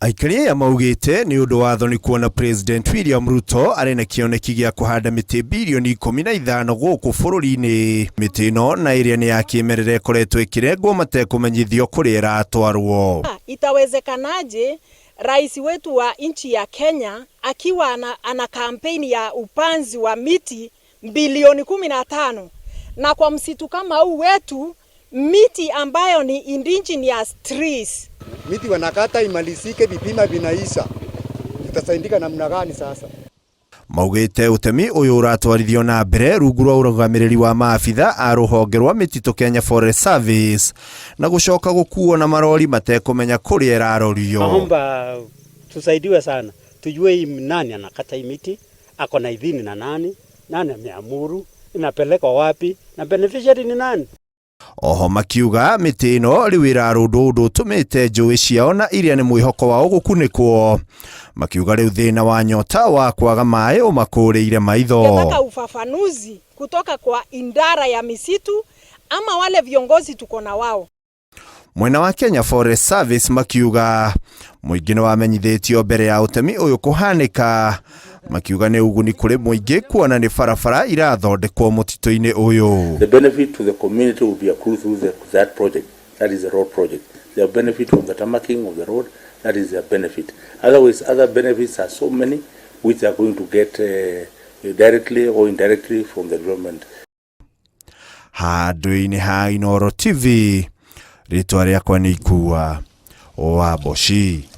Aikari aya maugĩte nĩ ũndũ wa thoni kuona President William Ruto arĩ na kĩoneki gĩa kũhanda mĩtĩ birioni 15 gũkũ bũrũri-inĩ. Mĩtĩ ĩno na ĩrĩa nĩ ya kĩmerera ĩkoretwo ĩkĩrengwo matekũmenyithio kũrĩa ĩratwarwo. Itawezekanaje rais wetu wa nchi ya Kenya akiwa ana kampeni ya upanzi wa miti bilioni 15 na kwa msitu kama huu wetu miti ambayo ni indigenous trees? Miti wanakata imalizike, vipima vinaisha, tutasaidika namna gani sasa? Maugĩte ũtemi ũyũ ũratwarithio na mbere rungu rwa ũrũgamĩrĩri wa maabitha a rũhonge rwa mĩtitũ Kenya Forest Service na gũcoka gũkuo na marori matekũmenya kũrĩa ĩrarorio. Naomba tusaidiwe sana, tujue hii nani anakata hii miti, ako na idhini na nani, nani ameamuru, inapelekwa wapi na beneficiary ni nani? Oho makiuga mĩtĩ ĩno rĩu ĩrarũndwo ũndũ ũtũmĩte njũĩ ciao na iria nĩ mwĩhoko wao gũkunĩkwo. Makiuga rĩu thĩna wa nyota wa kwaga maĩ ũmakũrĩire maitho. Tungetaka ufafanuzi kutoka kwa idara ya misitu ama wale viongozi tuko na wao. Mwena wa Kenya Forest Service makiuga mũingĩ nĩ wamenyithĩtio mbere ya ũtemi ũyũ kũhanĩka. Makiuga nĩ ũguni kũrĩ mũingĩ kuona nĩ barabara irathondekwo mũtitũ-inĩ ũyũ. The benefit to the community will be accrued through that project, that is the road project. The benefit from the tarmacking of the road, that is their benefit. Otherwise, other benefits are so many which they are going to get directly or indirectly from the development. Handũ-inĩ ha Inooro TV, rĩtwa rĩakwa nĩ Ikua wa Mboci.